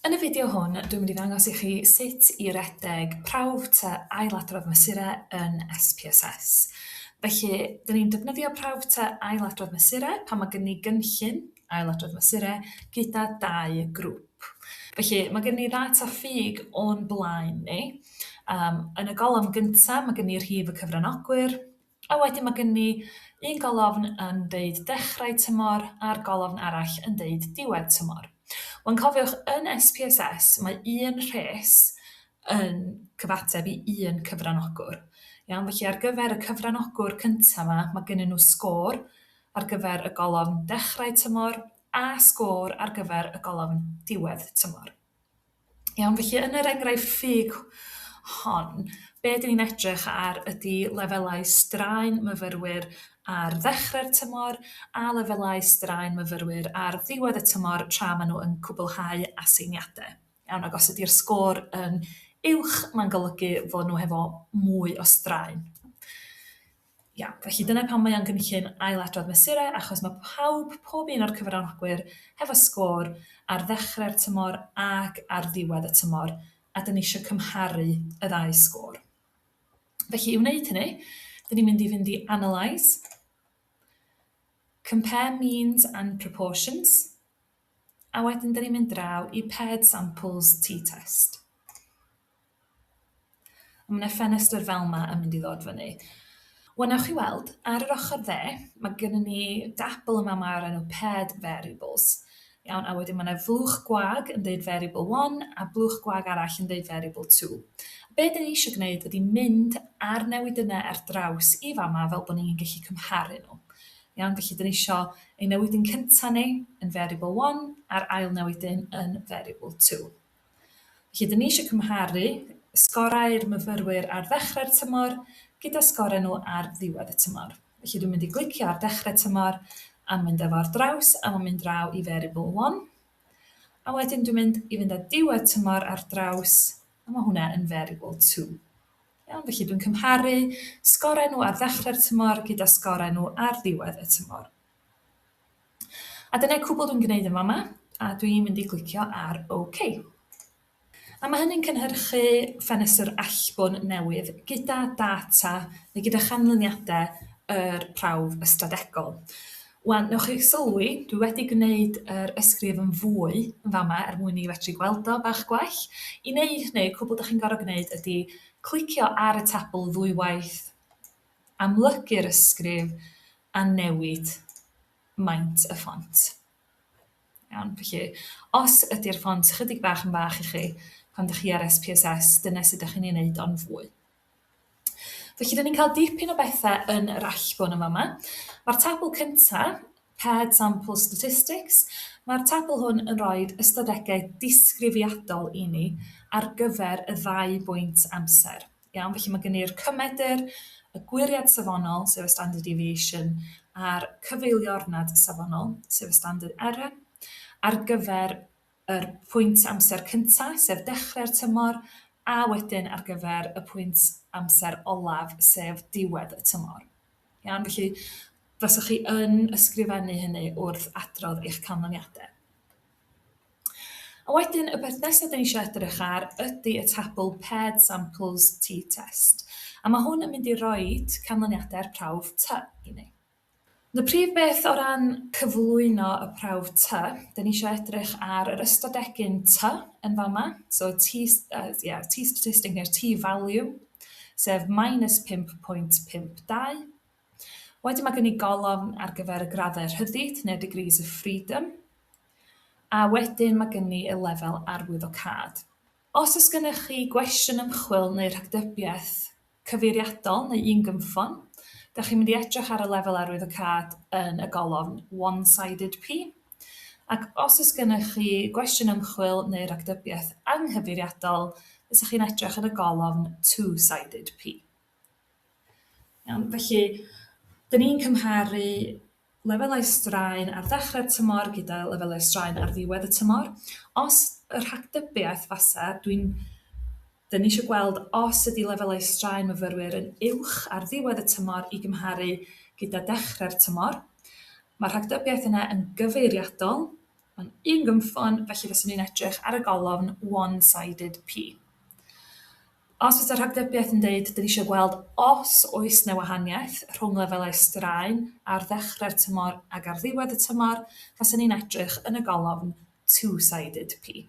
Yn y fideo hwn, dwi'n mynd i ddangos i chi sut i redeg prawf tŷ ailadrodd mesurau yn SPSS. Felly, dyn ni'n defnyddio prawf tŷ ailadrodd mesurau pan mae gen ni gynllun ailadrodd mesurau gyda dau grŵp. Felly, mae gen ni ddata ffug o'n blaen ni. Um, yn y golofn gyntaf, mae gen ni rhif y cyfranogwyr, A wedyn mae gen ni un golofn yn deud dechrau tymor a'r golofn arall yn deud diwedd tymor. Wan cofiwch, yn SPSS mae un rhes yn cyfateb i un cyfranogwr. Iawn, felly ar gyfer y cyfranogwr cyntaf yma, mae gennyn nhw sgôr ar gyfer y golofn dechrau tymor a sgôr ar gyfer y golofn diwedd tymor. Iawn, felly yn yr enghraifft ffug hon, be dyn ni'n edrych ar ydy lefelau straen myfyrwyr ar ddechrau'r tymor a lefelau straen myfyrwyr ar ddiwedd y tymor tra maen nhw yn cwblhau aseiniadau. Iawn, ac os ydy'r sgôr yn uwch, mae'n golygu fod nhw hefo mwy o straen. Iawn, felly dyna pam mae o'n gynllun ailadrodd mesurau, achos mae pawb, pob un o'r cyfranogwyr, hefo sgôr ar ddechrau'r tymor ac ar ddiwedd y tymor, a dyn ni eisiau cymharu y ddau sgôr. Felly i wneud hynny, dyn ni'n mynd i fynd i Analyse, Compare Means and Proportions, a wedyn dyn ni'n mynd draw i Paired Samples T-Test. A ma' 'na ffenestr fel 'ma yn mynd i ddod fyny. Wel, newch chi weld, ar yr ochr dde, mae gynnon ni dabl yma 'ma o'r enw paired variables. Iawn, a wedyn mae 'na flwch gwag yn deud variable 1 a blwch gwag arall yn deud variable 2. Be dan ni eisiau gwneud ydy mynd â'r newidynnau ar draws i fama fel bod ni'n gallu cymharu nhw. Iawn, felly dan ni eisiau ein newidyn cyntaf ni yn variable 1 a'r ail newidyn yn variable 2. Felly, dyn ni eisiau cymharu sgorau'r myfyrwyr ar ddechrau'r tymor gyda sgorau nhw ar ddiwedd y tymor. Felly dwi'n mynd i glicio ar dechrau tymor a mynd â fo ar draws a mae'n mynd draw i variable 1. A wedyn dwi'n mynd i fynd â diwedd tymor ar draws a mae hwnna yn variable 2. Iawn, felly dwi'n cymharu sgorau nhw ar ddechrau'r tymor gyda sgorau nhw ar ddiwedd y tymor. A dyna'r cwbl dwi'n gwneud yn fama, a dwi'n mynd i glicio ar OK. A mae hynny'n cynhyrchu ffenestr allbwn newydd gyda data neu gyda chanlyniadau yr prawf ystadegol. Wan, newch chi sylwi, dwi wedi gwneud yr ysgrif yn fwy yn fama er mwyn i fedru gweld o bach gwell. I wneud hynny, cwbl dych chi'n gorfod gwneud ydy clicio ar y tabl ddwywaith, amlygu'r ysgrif a newid maint y ffont. Iawn, felly os ydy'r ffont chydig bach yn fach i chi pan dych chi ar SPSS, dyna sut dych chi'n ei wneud o'n fwy. Felly, dyn ni'n cael dipyn o bethau yn yr allbwn yn fama. Mae'r tabl cyntaf, Paired Sample Statistics, mae'r tabl hwn yn rhoi ystadegau disgrifiadol i ni ar gyfer y ddau bwynt amser. Iawn, felly mae gen i'r cymedr, y gwyriad safonol, sef y standard deviation, a'r cyfeiliornad safonol, sef y standard error, ar gyfer yr pwynt amser cyntaf, sef dechrau'r tymor, a wedyn ar gyfer y pwynt amser olaf, sef diwedd y tymor. Iawn, felly faswch chi yn ysgrifennu hynny wrth adrodd eich canlyniadau. A wedyn y peth nesaf dan ni eisiau edrych ar ydy y tabl paired samples t-test. A mae hwn yn mynd i roid canlyniadau'r prawf T i ni. Y prif beth o ran cyflwyno y prawf T, dan ni eisiau edrych ar yr ystadegyn T yn fama, so T, uh, yeah, T statistic neu'r T value, sef minus 5.52. Wedyn mae gen i golofn ar gyfer y graddau rhyddid neu degrees of freedom. A wedyn mae gen i y lefel arwyddocâd. Os oes gennych chi gwestiwn ymchwil neu rhagdybiaeth cyfeiriadol neu un gynffon, dach chi'n mynd i edrych ar y lefel arwyddocâd yn y golofn one-sided P. Ac os oes gennych chi gwestiwn ymchwil neu ragdybiaeth anghyfeiriadol, fysech chi'n edrych yn y golofn two-sided P. Iawn, felly, dyn ni'n cymharu lefelau straen ar ddechrau'r tymor gyda lefelau straen ar ddiwedd y tymor. Os y rhagdybiaeth fasa, dwi'n... Dan ni eisiau gweld os ydy lefelau straen myfyrwyr yn uwch ar ddiwedd y tymor i gymharu gyda dechrau'r tymor. Mae'r rhagdybiaeth yna yn gyfeiriadol. Mae'n un gynffon, felly fyswn i'n edrych ar y golofn one-sided P. Os fysa'r rhagdybiaeth yn deud dyn ni eisiau gweld os oes 'na wahaniaeth rhwng lefelau straen ar ddechrau'r tymor ac ar ddiwedd y tymor, faswn i'n edrych yn y golofn two-sided P.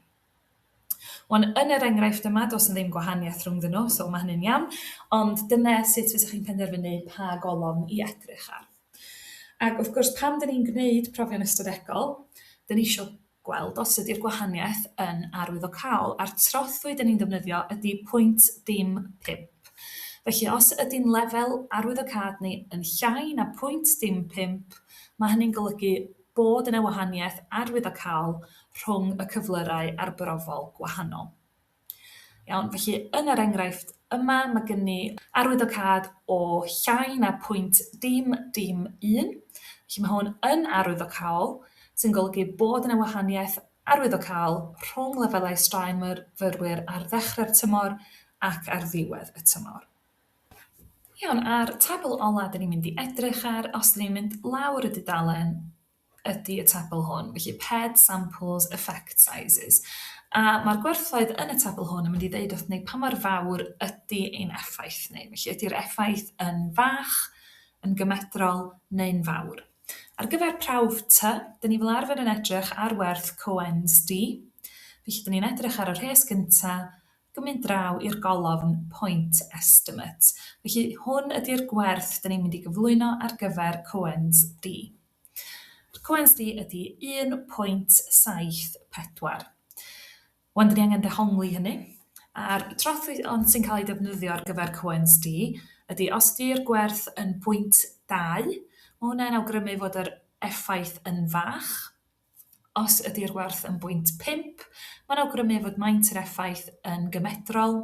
Wan, yn yr enghraifft yma, does 'na ddim gwahaniaeth rhwngddyn nhw, so mae hynny'n iawn, ond dyna sut fysech chi'n penderfynu pa golofn i edrych ar. Ac wrth gwrs, pan 'dan ni'n gwneud profion ystadegol, 'dan ni isio gweld os ydy'r gwahaniaeth yn arwyddocaol, a'r trothwy 'dan ni'n ddefnyddio ydy pwynt dim pump. Felly os ydy'n lefel arwyddocâd ni yn llai na pwynt dim pump, mae hynny'n golygu bod yna wahaniaeth arwyddocaol rhwng y cyflyrau arbrofol gwahanol. Iawn, felly yn yr enghraifft yma mae gen ni arwyddocâd o llai na pwynt dim dim un, felly mae hwn yn arwyddocaol, sy'n golygu bod yna wahaniaeth arwyddocaol rhwng lefelau straen myfyrwyr ar ddechrau'r tymor ac ar ddiwedd y tymor. Iawn, a'r tabl ola dyn ni'n mynd i edrych ar, os dyn ni'n mynd lawr y dudalen, ydy y tabl hwn. Felly paired samples effect sizes. A mae'r gwerthoedd yn y tabl hwn yn mynd i ddeud wrth ni pa mor fawr ydy ein effaith ni. Felly ydy'r effaith yn fach, yn gymedrol neu'n fawr. Ar gyfer prawf T, dyn ni fel arfer yn edrych ar werth Cohen's d. Felly dyn ni'n edrych ar y rhes gyntaf ac yn mynd draw i'r golofn point estimate. Felly hwn ydy'r gwerth dyn ni'n mynd i gyflwyno ar gyfer Cohen's d. Cohen's d ydy 1.74. Wan, dyn ni angen dehongli hynny. A'r trothwy ond sy'n cael ei defnyddio ar gyfer Cohen's d ydy os ydy'r gwerth yn pwynt 2, mae hwnna'n awgrymu fod yr effaith yn fach. Os ydy'r gwerth yn bwynt 5, mae'n awgrymu fod maint yr effaith yn gymedrol.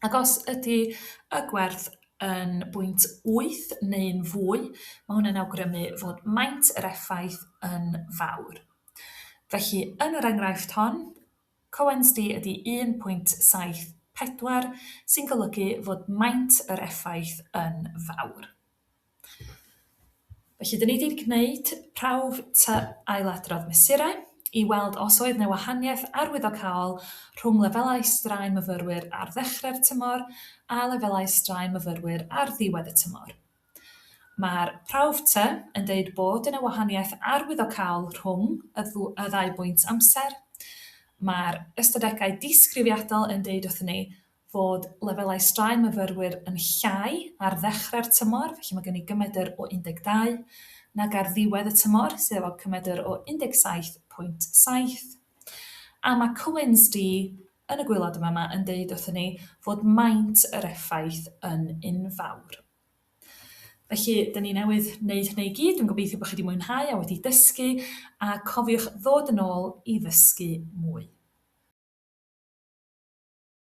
Ac os ydy y gwerth yn bwynt 8 neu'n fwy, mae hwnna'n awgrymu fod maint yr effaith yn fawr. Felly, yn yr enghraifft hon, Cohen's d ydy 1.74, sy'n golygu fod maint yr effaith yn fawr. Felly, dyn ni wedi gwneud prawf T ailadrodd mesurau i weld os oedd 'na wahaniaeth arwyddocaol rhwng lefelau straen myfyrwyr ar ddechrau'r tymor a lefelau straen myfyrwyr ar ddiwedd y tymor. Mae'r prawf T yn deud bod yna wahaniaeth arwyddocaol rhwng y, y ddau bwynt amser. Mae'r ystadegau disgrifiadol yn deud wrthyn ni fod lefelau straen myfyrwyr yn llai ar ddechrau'r tymor, felly mae gen i gymedr o 12, nag ar ddiwedd y tymor, sydd efo cymedr o 17.7. A mae Cohen's d yn y gwaelod yma yma yn deud wrthyn ni fod maint yr effaith yn enfawr. Felly, dyn ni newydd wneud hynny i gyd. Dwi'n gobeithio bod chi wedi mwynhau a wedi dysgu, a cofiwch ddod yn ôl i ddysgu mwy.